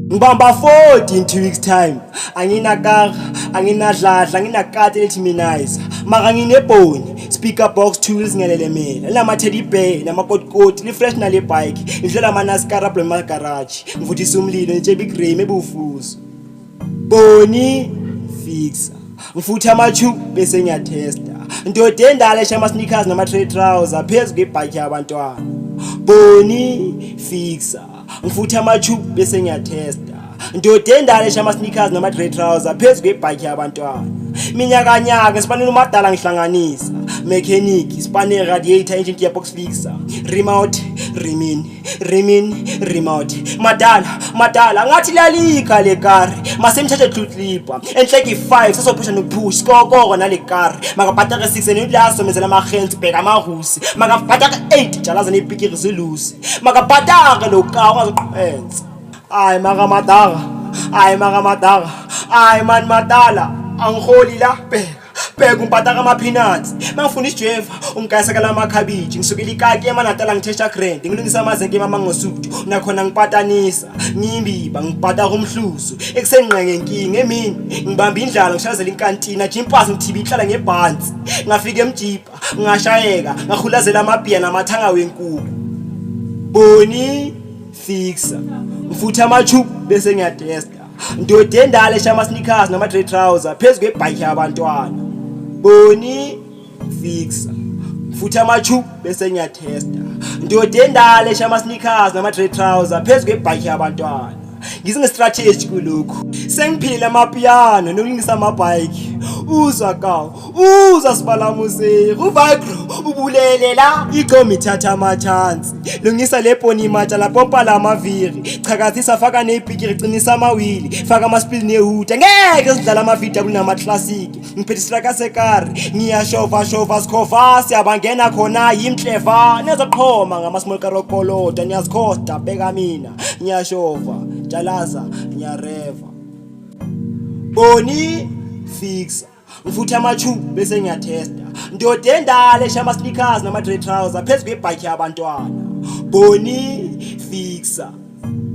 Ngibamba 40 in 2 weeks time. Anginakara, anginadladla, anginakati elithi minayiza. Mara nginebhoni, speaker box tools ngelelemela. Lama teddy bear namakotikoti, li fresh nale bike. Ngidlela ama NASCAR up ema garage. Ngivuthisa umlilo ngitsheba igrey ebufuzo. Boni fixer. Ngifutha ama tube bese ngiyatesta. Ndoda endala esha ama sneakers nama trade trouser phezu kwebike yabantwana. Boni fixer. Ngifutha ama tube bese ngiyatesta. Ndoda endala esha ama sneakers nama trade trouser phezu kwebike yabantwana. Minyaka nyaka sipanele umadala ngihlanganisa. Mechanic, spanner, radiator, engine, gearbox fixer, remote, rimin, rimin, remote. Madala, madala ngathi lalika le kari. Masemthathe clipper. Enhleki 5 sesophusha nokuphusha sikokoko nale kari. Makabhataka 6 enulaso menzela ama hands bheka amahusi. Makabhataka 8 jalaza nepikiri zilusi. Makabhataka lo ka ungazoqhensa. Ay maka madala. Ay maka madala. Ay man madala. Angiholi la bheka. Bheka umpataka ama-peanuts mangifuna isijeva ungigayisakala amakhabiji ngisukela ikaki emanatala ngithesha grand ngilungisa amazenke emamangosuthu nakhona ngipatanisa ngimbiba ngipataka umhluzu ekuseni nqengenkinga emini ngibamba indlala ngishazela inkantina jimpasi ngithiba ihlala ngebhansi ngafika emjipa ngashayeka ngahulazela amabhiya namathanga wenkukhu. Boni fixer, ngifutha ama-tube bese ngiyatesta. Ndoda endala esha ama-sneakers nama-trade trouser phezu kwebhayiki yabantwana. Boni fixer, ngifutha ama-tube bese ngiyatesta. Ndoda endala esha ama-sneakers nama-trade trouser phezu kwebhayiki yabantwana. Ngizinge-strategy kulokhu sengiphilile amapiano nokulungisa amabhayiki. Uzwa kaw uzwa sibalamuseri uvigro ubulele la ichomi ithatha ama-chance. Lungisa le poni imatsha lapompa la maviri chakathisa faka ney'pikiri qinisa amawili faka amaspili nehuta ngeke sidlala ama-VW nama-classic. Ngiphethe isitraka sekari ngiyashova shova sikhova siyabangena khona yimhleva niyazoqhoma ngama-small karokoloda niyazikhosta bheka mina ngiyashova jalaza ngiyareva. Boni fixer, ngifutha ama-tube bese ngiyatesta. Ndoda endala esha ama-sneakers nama-trade trouser phezu kwebhayiki yabantwana. Boni fixer,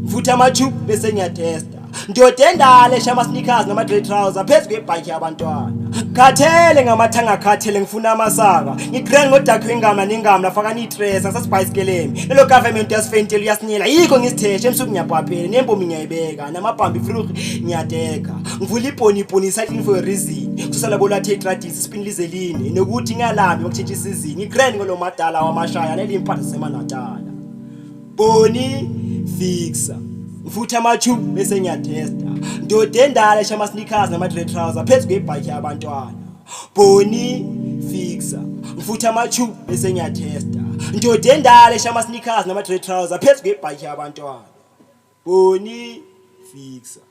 ngifutha ama-tube bese ngiyatesta. Ndoda endala esha ama-sneakers nama-trade trouser phezu kwebhayiki yabantwana. Khathele ngamathanga khathele ngifuna amasaka ngigrand ngodakho ingamla nengamla faka niyitresa ngisasibhayisikheleni lelo government uyasifentela uyasinyela yikho ngisitheshe emsuku ngiyabhaphela nembomi ngiyayibeka namabhambi fruit ngiyadeka ngivula ibhoni ibhoni cycling for a reason kususa labo lathe tradis spin lizeline nokuthi ngalambi ukutshintsha isizini ngigrand ngolo madala wamashaya nelimpatha semanatala. Boni fixer, ngifutha ama-tube bese ngiyatesta. Ndoda endala esha ama-sneakers nama-trade trouser phezu kwebhayiki yabantwana. Boni fixer, ngifutha ama-tube bese ngiyatesta. Ndoda endala esha ama-sneakers nama-trade trouser phezu kwebhayiki yabantwana. Boni fixer.